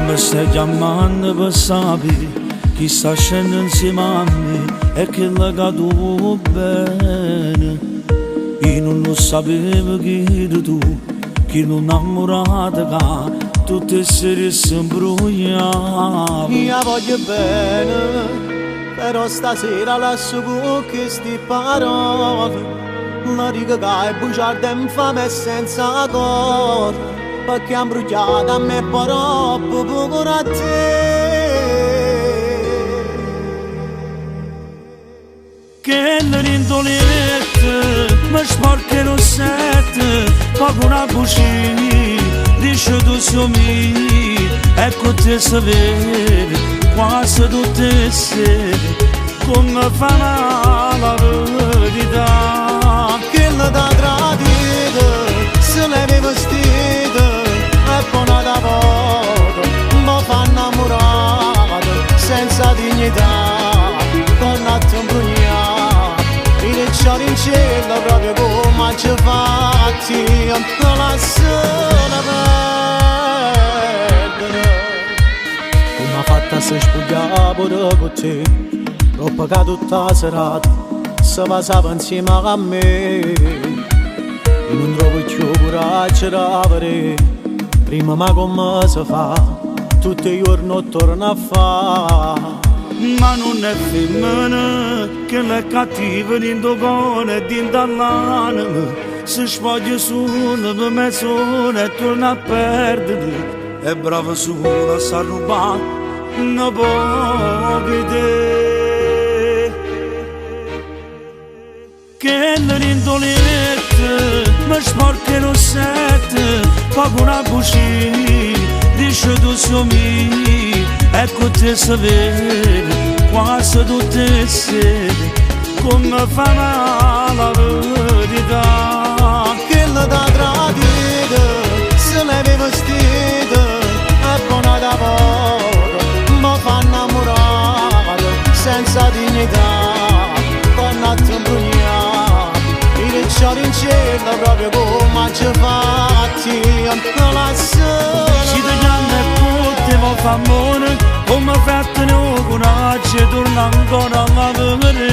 me stai chiammanno pe' sapè chi sta ascenno 'nzieme a me e chella ca tu vuò bene. Io nun 'o sapevo che eri tu, chillu 'nnammurato ca tutt' 'e sere se 'mbrugliava. Io 'a voglio bene, però stasera lasso cu chesti parole. Lle dico ca è bugiarda è 'nfame e senza core, pecché ha 'mbrugliato a me e po' doppo pure a te. Chella dint' 'o lietto me sporca 'e russetto, po' cu na bucia dice tu si' 'o mio e cu te se vede quase tutt' 'e sere comme fa male 'a verità. Chella t'ha tradito, se leva 'e vestite e po' n'ata vota me fa 'nnammurato senza dignità, con n'ato 'mbrugliato. Pirciò dincello proprio comme aggio fatto io, lassala perdere. Comme ha fatto a se spuglià pure cu te, doppo ca tutta 'a serata se vasava 'nzieme a me. Io nun trovo cchiù 'o curaggio d' 'a vedè, Dimme ma comme se fa, tutt' 'e juorne 'o torno a fa. Ma nun è femmena, chella è cattiva dint' 'o core e dint' all'anema, se spoglia sulo pe mezz'ora e torna a perdere, è brava sulo a s'arrubbà nu poco 'e te. Chella dint' 'o lietto me sporca 'e russetto, po' cu na bucia dice tu si' 'o mio e cu te se vede quase tutt' 'e sere comme fa male 'a verità. Chella t'ha tradito, se leva 'e vestite e po' n'ata vota me fa 'nnammurato senza dignità, con n'ato 'mbrugliato. Pirciò dincello proprio comme aggio fatto io, lassala. Si te chiamma e po' te vo' fa ammore, comme fai a tenè 'o curaggio 'e turnà ancora a vedè?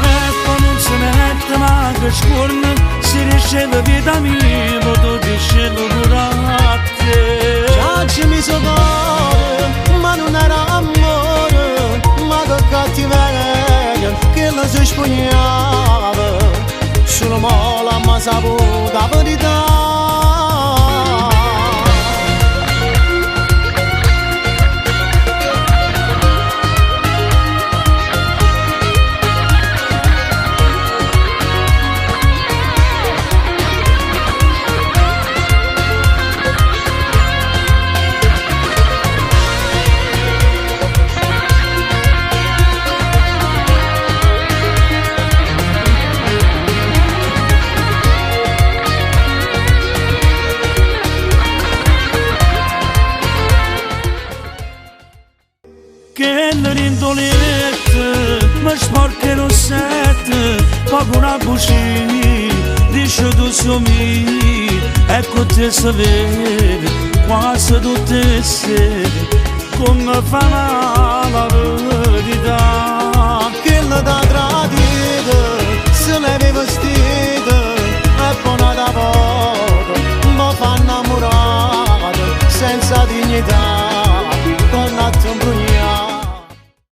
E po' nun se mette manco scuorno, si diceva vita mia, po' tu dicevo pure a te. C'aggio miso 'o core, ma nun era ammore, ma che cattiveria, chella se spugnava, sulo mo l'amma saputo 'a verità. Chella dint' 'o lietto me sporca 'e russetto, po' cu na bucia dice tu si' 'o mio e cu te se vede quase tutt' 'e sere comme fa male 'a verità.